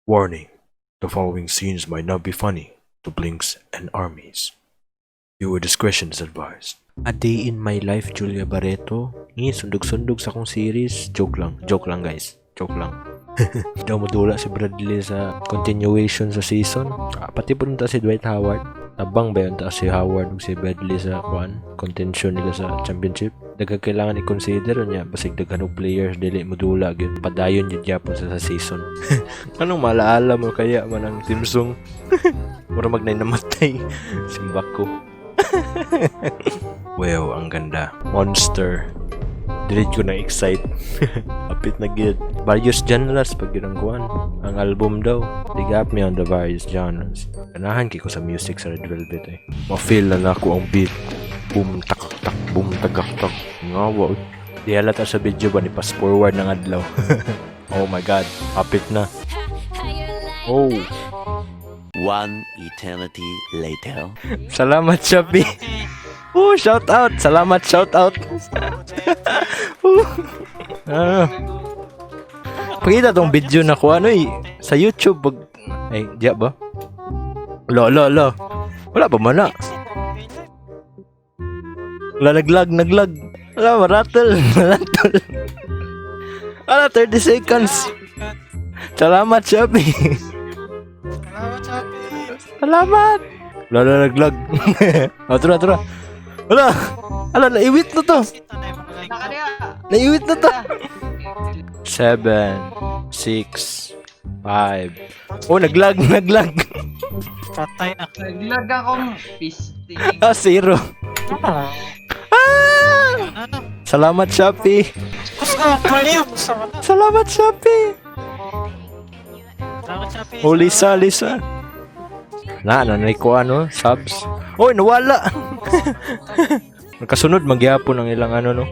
Warning: the following scenes might not be funny to Blinks and Armies. Viewer discretion is advised. A Day in My Life, Julia Barretto. Ngi, sundog-sundog sa akong series. Joke lang guys. Joke lang. Daw modula si Bradley sa continuation sa season. Ah, pati po si Dwight Howard. Tabang ba yun ta si Howard ug si Bradley sa kuan contention nila sa championship. Daghang kailangan i-consider niya, basig daghan og players dili modula gyud. Padayon jud gyapon sa season. Anong malaala mo kaya man ang team song? Mura mag namatay. Simbako. Well, ang ganda. Monster. Dili ko na excite. Apit na gid. Various genres pag yun ang kuan. Ang album daw. They got me on the various genres. Ganahan kay ko sa music sa Red Velvet eh. Ma-feel na nako ang beat. Boom takak tak, boom tagak tak. Ngawa. Uy. Di halata sa video ba ni pass forward ng adlaw. Oh my God. Apit na. Oh. One eternity later. Salamat, Shopee. Oh, shout out. Salamat, shout out. Oh. Ah. Pakita tong video na ko ano eh sa YouTube pag ay diya ba? Lo lo lo. Wala pa man na. Wala, naglag, naglag. Wala, marattle, marattle. Wala, 30 seconds. Salamat, Shopee. Salamat, Shopee! Salamat! Wala na, naglag. Oh, tura, tura. Wala! Wala, naiwit na to. Kita na yung mga like. Naiwit na to. Seven, six, five. Oh, naglag, naglag. Patay na. Naglag akong fisting. Ah, zero. Ah! Ah! Ano? Salamat, Shopee. Gusto ko, baliw! Gusto ko na. Salamat, Shopee. Salamat, Shopee! Oh, Lisa, Lisa. Na, nanay ko ano, subs. Oy, nawala. Nakasunod magyapon ang ilang ano no.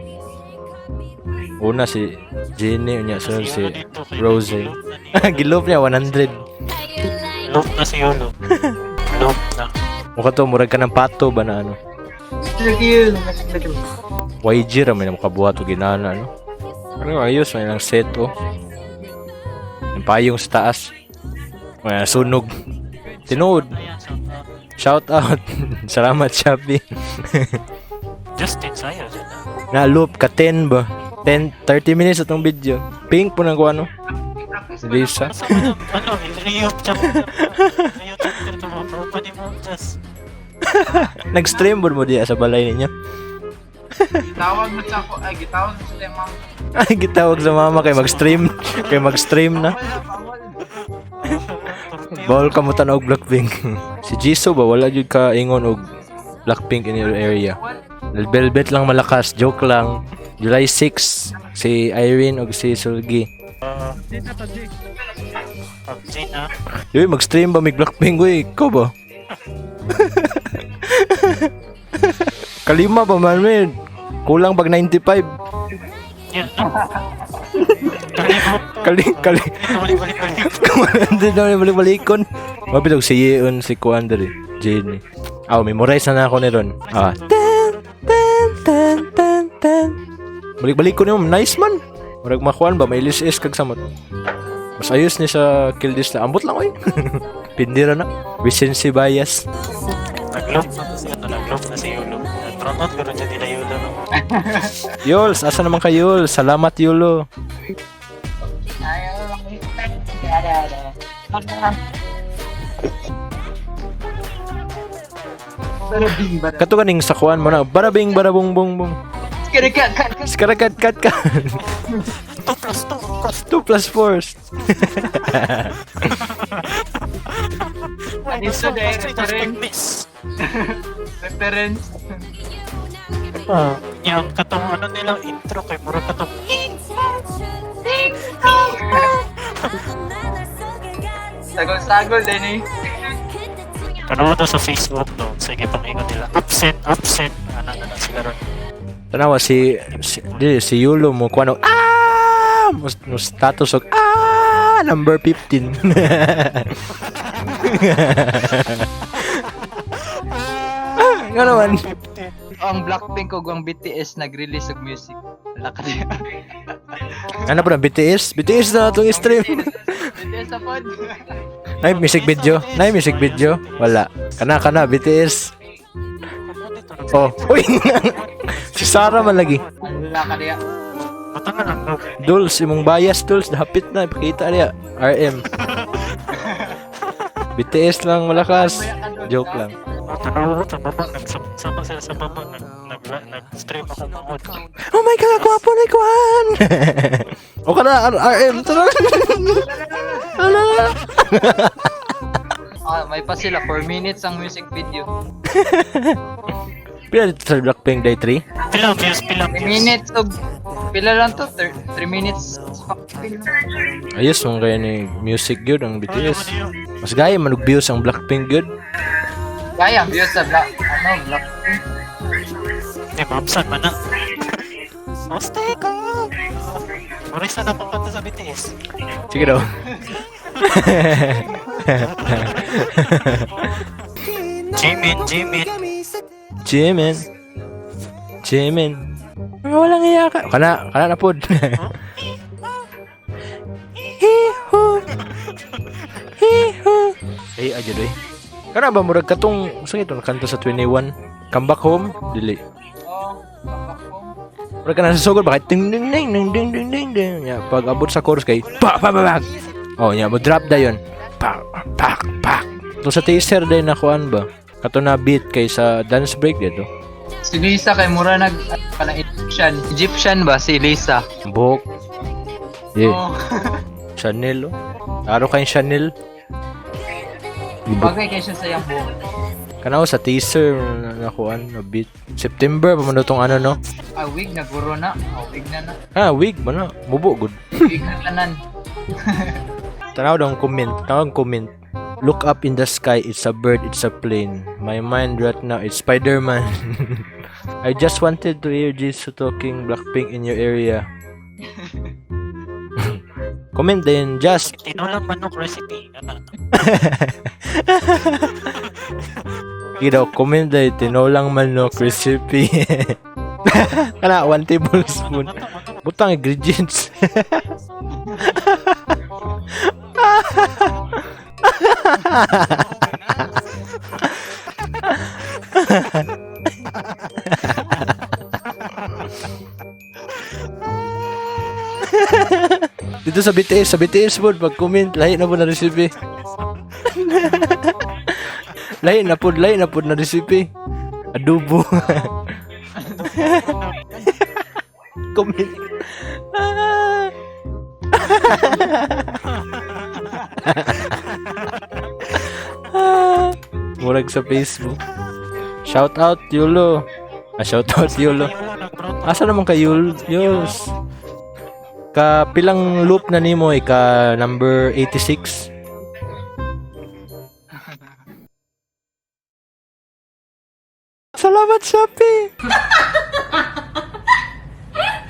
Una si Jenny, unya sunod si Rose. Gilop niya 100. Loop na si Yolo. Loop na. Mukha to murag ka ng pato ba na ano. YG ra may makabuhat og ginana no. Pero ayos may lang set oh. Yung payong sa taas. May sunog. Tinuod. Ayan, shout out. Shout out. Salamat, Shopee. Justin Sayo, dyan na. Na loop ka 10 ba? 10 30 minutes atong video. Pink po nang kuano. Lisa. Asa man ang, ano, Rio chapter. Rio chapter to mga bro pa ni mo, just. Nag-stream mo diya sa balay ninyo. Gitawag mo sa ako, ay gitawag mo sa mama. Ay, gitawag sa mama kay mag-stream na. Bawal, bawal. Bawal ka mo tan-og Blackpink. Si Jisoo ba wala jud ka ingon og Blackpink in your area? Velvet lang malakas, joke lang. July 6 si Irene og si Sulgi. PUBG na. Uy, mag-stream ba mig Blackpink uy? Ikaw ba? Kalima pa man man. Kulang pag 95. Yan. Kalimot. Kali kali. Balik, balik, balik. Kumanan na balik-balikon. Mapit og si Yeon si Kuan diri. Jenny. Ah, memorize na ako ni ron. Ah. Tan tan tan tan tan. Balik-balik ko nimo, nice man. Murag makuan ba may LSS kag samot. Mas ayos ni sa Kill This na ambot lang oy. Pindira na. Recency bias. Nag-loop na si ano, nag-loop na si Yolo. Nag-promote ko rin siya nila Yolo. No? Yols, asa naman kayo? Yols? Salamat, Yolo. Barabing, barabing. Kato kaning sa kuan mo na. Barabing barabong bong bong. Skarakat, kat, kat. Skarakat kat kat. 2 plus 2 plus 2 plus 4. minus Dito 1 plus 3 tapos reference. pag-miss. Reference. Ah, yung katong ano nilang intro kay mura katong Sagol-sagol din eh. Ano to sa Facebook no? Sige, pangingon nila. Absent, absent. Ano na lang sila ron. Tanawa si di, si Yulo mo kuano ah mo, mo status og ah number 15. Ah, nga naman. Ang Blackpink ug ang BTS nag-release og music. Wala ka diya. Ano po na, BTS? BTS na atong stream. BTS sa pod. Nay music video? Nay music video? Wala. Kana kana BTS. Oh, uy. Si Sarah man lagi. Ala ka diya. Butang na lang daw. Duls, imong bias Duls, dapit na ipakita niya. RM. BTS lang malakas. Joke lang. Tanaw ko sa baba, nagsama sila sa baba, nag-stream ako mangod. Oh my God, gwapo na ikuhan! O ka na, RM, tara! Ala! Ah, may pa sila 4 minutes ang music video. Pila dito sa Blackpink Day 3? Pila views, pila 3 views. minutes of pila lang to? 3 minutes. Ayos, mong kaya ni music yun ang BTS. Mas gaya man og views ang Blackpink yun. Kaya ang views sa black ano, black. Eh, mabsan man na. Basta ka! Oris na napapanta sa BTS. Sige daw. Jimin, Jimin. Jimin. Jimin. Mga walang iya ka. Kana, kana na pod. Hiho. Hiho. Ay, adyo doy. Kana ba murag katong sa ito kanta sa 21? Come back home? Dili. Oh, come back home. Murag ka nasa sugod bakit ding ding ding ding ding ding ding ding. Nya pag abot sa chorus kay pa pa pa pa. Oh, nya mo drop dayon. Pa pak pak. To sa teaser din na kuan ba? Kato na beat kay sa dance break dito. Si Lisa kay mura nag kana Egyptian. Egyptian ba si Lisa? Buhok. Yeah. Oh, Chanel, oh. Araw kayong Chanel. bagay kay siya sa iyang buhok. Kanaw sa teaser na nakuan na beat. September pa man daw tong ano no. Ah, wig na guro na. Ah, wig na na. Ah, wig man na. Mubo good. Wig na tanan. Tanaw daw ang comment, tanaw ang comment. Look up in the sky, it's a bird, it's a plane. My mind right now is Spider-Man. I just wanted to hear Jisoo talking Blackpink in your area. Comment din, just Tinolang manok recipe. Ano? Sige daw, comment din, tinolang manok recipe. Kana, 1 tablespoon. Butang ingredients. Dito sa BTS pod, pag comment, lahi na po na recipe. Lahi na po na recipe. Adobo. Comment. Ah. Ah. Murag sa Facebook. Shout out Yulo. Ah, shout out Yulo. Asa naman kay Yul Yuls? Ka pilang loop na nimo eh, ka number 86. Salamat Shopee.